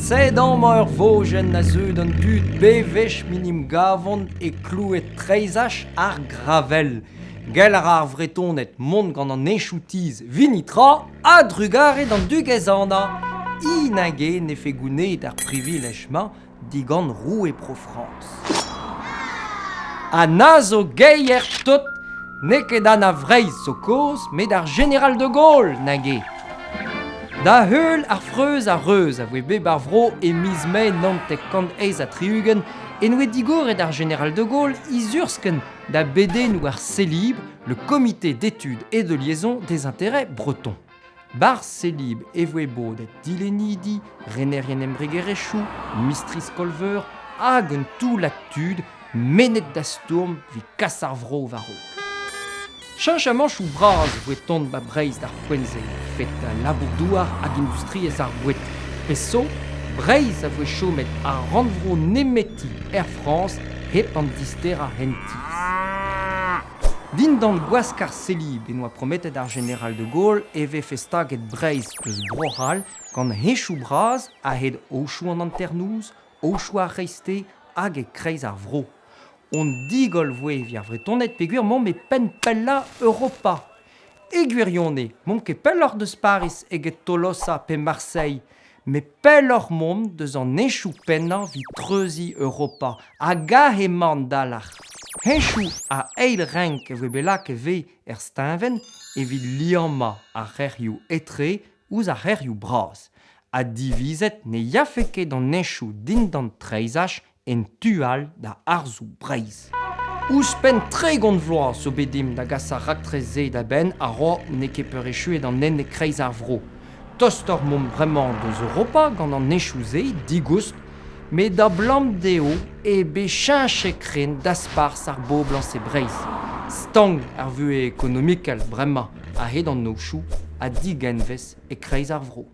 Sed amañ ur vojenn a zeu d'an dud bewech m'en em gavont e kloued treizhaj ar Gravell. Gell a ra ar Vretoned mont gant an henchoù-tizh 'vit netra a-drugarez d'an dugez Anna. Hi nag-eo 'nefe gounezet ar privilej-mañ digant roue Bro-Frañs. Ha na zo geier tot n'eo ket Anna Vreizh zo kaoz met ar jeneral de Gaulle nag eo. Da heul ar freuz ha reuz a voe bet ar vro e miz Mae 1968 en doe digoret ar jeneral de Gaulle izurskenn da bedennoù ar Célib, le comité d'études et de liaison des intérêts bretons. Barzh Célib e voe bodet dilennidi, renerien embregerezhioù, mistri skol-veur hag un toullad tud mennet da stourm evit kas ar vro war-raok. Cheñchamanchoù bras e voe tont 'ba Breizh d'ar poent-se, fet labour-douar hag industriezh ar boued. Pezh zo, Breizh a voe chomet ar rannvro nemeti er Frañs hep an disterañ hent-tizh. Dindan gwask ar Celib en doa prometet ar jeneral de Gaulle e vefe staget Breizh eus Bro-C'hall gant henchoù bras a-hed aochoù an hanternoz, aochoù ar c'hreisteiz hag e-kreiz ar vro. Hon digoll voe evit ar Vretoned peogwir 'maomp e penn pellañ Europa. E gwirionez 'maomp ket pelloc'h deus Pariz eget Tolosa pe Marseille, met pelloc'h 'maomp deus an henchoù pennañ evit treuziñ Europa hag aze emañ an dalc'h. Henchoù a eil renk e voe bet lakaet ivez er steuñvenn evit liammañ ar c'hêrioù etre ouzh ar c'hêrioù bras ha divizet ne yafe ket an henchoù dindan treizhaj en tu all da harzoù Breizh. Ouzhpenn 30 vloaz zo bet dimp da gas ar raktres-se da benn a-raok n'eo ket peurechuet an hent e-kreiz ar vro. Tostoc'h 'momp bremañ deus Europa gant an henchoù-se digoust, met abalamour dezho eo bet cheñchet krenn dasparzh ar boblañs e Breizh. Stank ar vuhez ekonomikel bremañ a-hed an aochoù ha digenvez e-kreiz ar vro.